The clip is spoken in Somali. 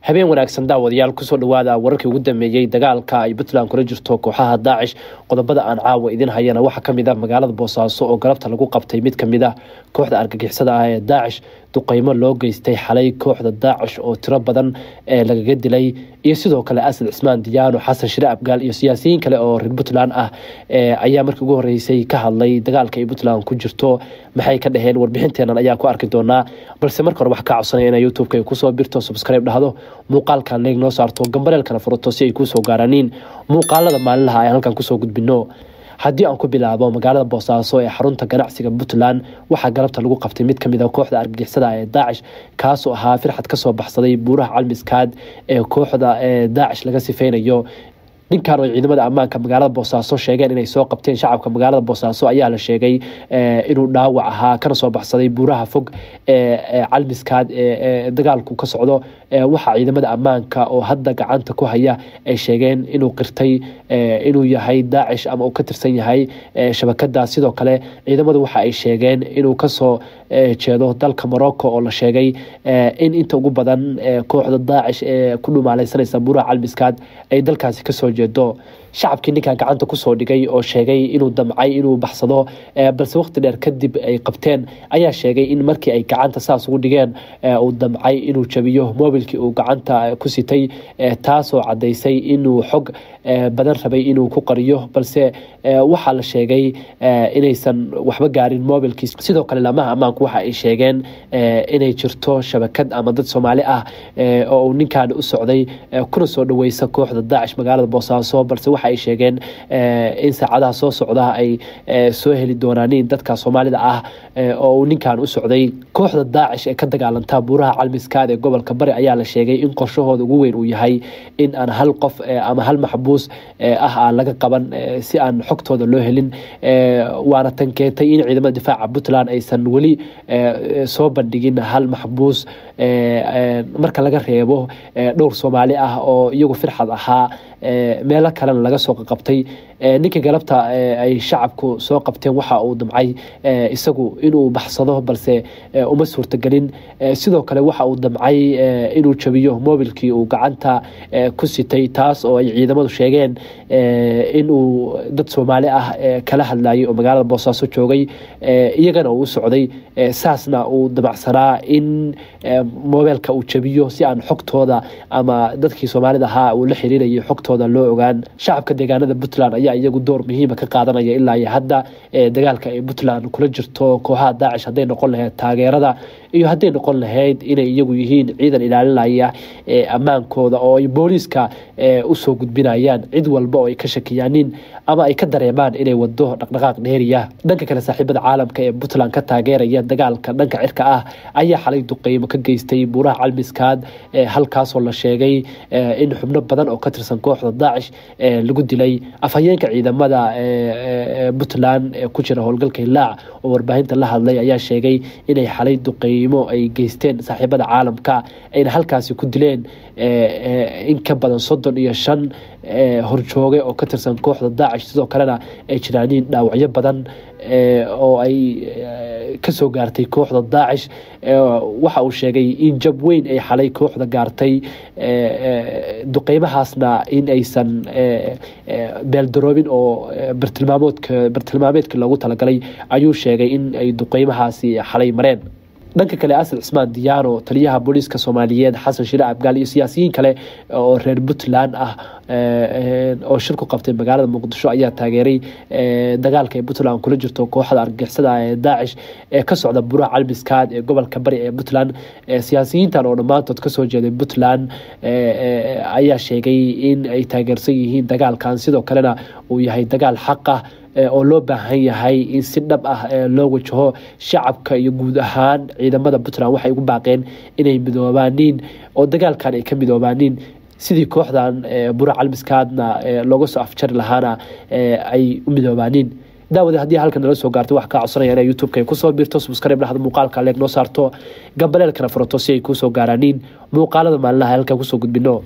Habeen wanaagsan daawadayaal, kusoo dhawaada wararkii ugu dambeeyey dagaalka ay Puntland kula jirto kooxaha Daacish. Qodobada aan caawa idin hayana waxaa kamid ah magaalada Boosaaso oo galabta lagu qabtay mid kamid ah kooxda argagixisada ah ee Daacish, duqeymo loo geystay xalay kooxda Daacish oo tiro badan ee lagaga dilay, iyo sidoo kale Asad Cismaan Diyaano, Xasan Shire Abgaal iyo siyaasiyiin kale oo reer Puntland ah ayaa markii ugu horeysay ka hadlay dagaalka ay Puntland ku jirto. Maxay ka dhaheen? Warbixinteenan ayaa ku arki doonaa, balse marka hore wax kaa codsanaya inaa YouTube-ka ay kusoo birto, subscribe dhahdo, muuqaalkan leeg noo saarto, gambaleelkana furato si ay kuusoo gaaraaniin muuqaalada maalinlaha ay halkan kusoo gudbino. Haddii aan ku bilaabo magaalada Boosaaso ee xarunta ganacsiga Puntland, waxaa galabta lagu qabtay mid kamid a kooxda argagixisada ee Daacish, kaasoo ahaa firxad kasoo baxsaday buuraha Calmiskaad ee kooxda Daacish laga sifeynayo. Ninkan oo ciidamada ammaanka magaalada Boosaaso sheegeen inay soo qabteen shacabka magaalada Boosaaso ayaa la sheegay inuu dhaawac ahaa kana soo baxsaday buuraha fog ee Calmiskaad ee dagaalku ka socdo. Waxaa ciidamada ammaanka oo hadda gacanta ku haya ay sheegeen inuu qirtay inuu yahay Daacish ama uu ka tirsan yahay shabakada. Sidoo kale ciidamadu waxa ay sheegeen inuu kasoo jeedo dalka Morocco, oo la sheegay in inta ugu badan kooxda Daacish ee ku dhumaaleysanaysa buuraha Calmiskaad ay dalkaasi kasoo jeedo. Shacabkii ninkan gacanta kusoo dhigay oo sheegay inuu damcay inuu baxsado, balse waqti dheer kadib ay qabteen, ayaa sheegay in markii ay gacanta saas ugu dhigeen uu damcay inuu jabiyo mobilkii uu gacanta ku sitay, taasoo cadaysay inuu xog badan rabay inuu ku qariyo, balse waxaa la sheegay inaysan waxba gaarin mobilkii. Sidoo kale laamaha ammaanku waxa ay sheegeen inay jirto shabakad ama dad Soomaali ah oo uu ninkan u socday kuna soo dhaweysa kooxda Daacish magaalada Boosaaso, balse waxa ay sheegeen in saacadaha soo socda ay soo heli doonaaniin dadka Soomaalida ah oo uu ninkan u socday. Kooxda Daacish ee ka dagaalanta buuraha Calmiskaad ee gobolka Bari ayaa la sheegay in qorshahooda ugu weyn uu yahay in aan hal qof ama hal maxbuus ah aan laga qaban si aan xogtooda loo helin, waana tan keentay in ciidamada difaaca Puntland aysan weli soo bandhigin hal maxbuus marka laga reebo dhowr Soomaali ah oo iyagu firxad ahaa, meelo kalena laga soo qabtay. Ninka galabta ay shacabku soo qabteen waxa uu damcay isagu inuu baxsado, balse uma suurtagelin. Sidoo kale waxa uu damcay inuu jabiyo mobilkii uu gacanta ku sitay, taas oo ay ciidamadu sheegeen inuu dad Soomaali ah kala hadlayay oo magaalada Boosaaso joogay, iyagana uu u socday, saasna uu damacsanaa in mobilka uu jabiyo si aan xogtooda ama dadkii Soomaalida ahaa uu la xiriirayay xogtooda loo ogaan. Shacabka deegaanada Puntland ayaa iyagu door muhiima ka qaadanaya ilaa iyo hadda dagaalka ay Puntland kula jirto kooxaha Daacish, hadday noqon lahayd taageerada iyo hadday noqon lahayd inay iyagu yihiin ciidan ilaalinaya ammaankooda oo ay booliiska usoo gudbinayaan cid walba oo ay ka shakiyaanin ama ay ka dareemaan inay wado dhaqdhaqaaq dheeriya. Dhanka kale saaxiibada caalamka ee Puntland ka taageeraya dagaalka dhanka cirka ah ayaa xalay duqeymo ka geystay buuraha Calmiskaad, halkaasoo la sheegay in xubno badan oo ka tirsan kooxda Daacish lagu dilay. Afhayeenka ciidamada Puntland ee ku jira howlgalka Hilaac oo warbaahinta la hadlay ayaa sheegay inay xalay duqeymo ay geysteen saaxiibada caalamka ayna halkaasi ku dileen in ka badan 35 horjooge oo ka tirsan kooxda Daacish, sidoo kalena ay jiraaniin dhaawacyo badan oo ay kasoo gaartay kooxda Daacish. Waxa uu sheegay in jab weyn ay xalay kooxda gaartay, duqeymahaasna in aysan beeldaroobin oo bartilmaameedka loogu talagalay ayuu sheegay in ay duqeymahaasi xalay mareen. Dhanka kale Asad Cismaan Diyaano, taliyaha booliiska Soomaaliyeed, Xasan Shire Abgaal iyo siyaasiyiin kale oo reer Puntland ah oo shir ku qabtay magaalada Muqdisho ayaa taageeray dagaalka ay Puntland kula jirto kooxda argagixisada ee Daacish ee ka socda buuraha Calmiskaad ee gobolka Bari ee Puntland. Siyaasiyiintan oo dhammaantood kasoo jeeday Puntland ayaa sheegay in ay taageersan yihiin dagaalkan, sidoo kalena uu yahay dagaal xaq ah oo loo baahan yahay in si dhab ah loo wajaho. Shacabka iyo guud ahaan ciidamada Puntland waxay ugu baaqeen inay midoobaaniin oo dagaalkan ay ka midoobaaniin sidii kooxdan buura Calmiskaadna looga soo afjari lahaana ay u midoobaaniin. Daawada, haddii halkan nala soo gaarto, wax kaa codsanaya inay YouTube-ka ay kusoo biirto, subscribe dhahdo, muuqaalka leeg noo saarto, gambaleelkana furato si ay kuusoo gaaraaniin muuqaalada maalinlaha halkan kusoo gudbino.